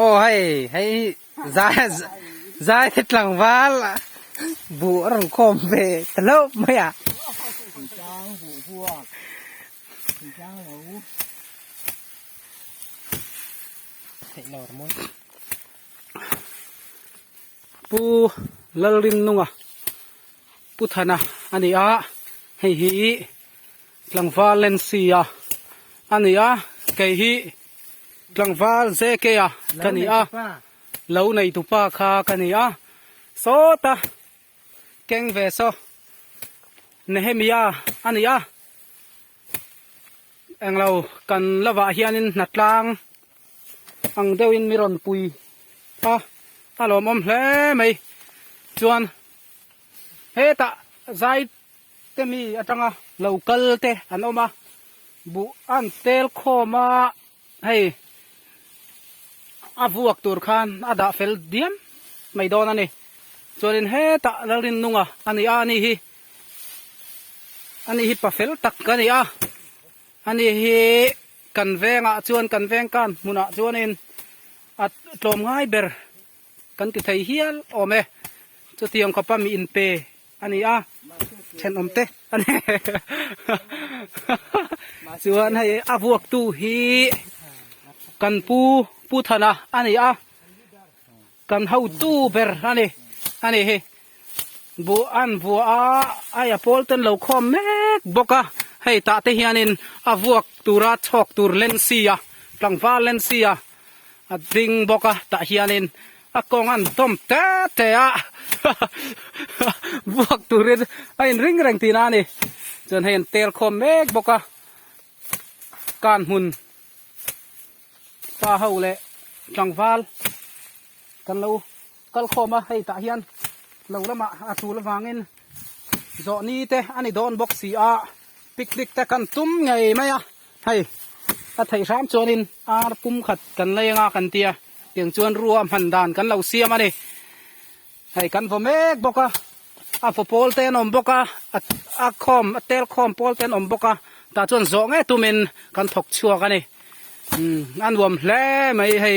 Aw hei hei zai zai te tlangval buh a rawn khawm ve ta hlauh mai a. Pu Lalrinnunga Pu Thana a ni a, hei hi tlangval Lency-a a ni a, kei hi tlangval JK-a ka ni a, lo neitupa kha ka ni a, sawta keng ve saw Nehemia a ni a, englo kan lovah hianin hnatlang ang deuhin mi rawn pui a, a lawmawm hle mai chuan hetah zai te mi atanga lo kal te an awm a, buh an tel khawm a hei a vuak tur khan a dah fel diam mai dawn a ni chuanin hetah Lalrinnunga a ni a ani hi ani hi pa fel tak a ni a ani hi kan vengah chuan kan veng kan hmunah chuanin a tlawm ngai ber kan ti thei hial awm e chutiang khawpa mi inpe a ni a thenawm te a ni chuan hei a vuak tu hi kan pu pu thana a ni a kan hotu ber a ni a ni hi buh an vuah a ai a pawl ten lo khawm mek bawk a hei tah te hianin a vuak tura chhawk tur lensi a tlangval lensi a A ding bawk a tah hianin a kawng an dawm te te a vuak turin a inring reng tihna a ni. Chuan hei an tel khawm mek bawk a kan hmun pa ho leh tlangval kan lo kal khawm a hei tah hian lo lamah a tul avangin zawh ni te a ni dawn bawk si a picnic te kan tum ngei mai a hei a theih hram chuanin ar pum khat kan lei anga kan tia tiang chuan rua hman dan kan lo siam a ni hei kan vaw mek bawk a a vaw pawl te an awm bawk a a khawm a tel khawm pawl te an awm bawk a tah chuan zawh ngei tumin kan thawk chhuak a ni a nuam hle mai hei.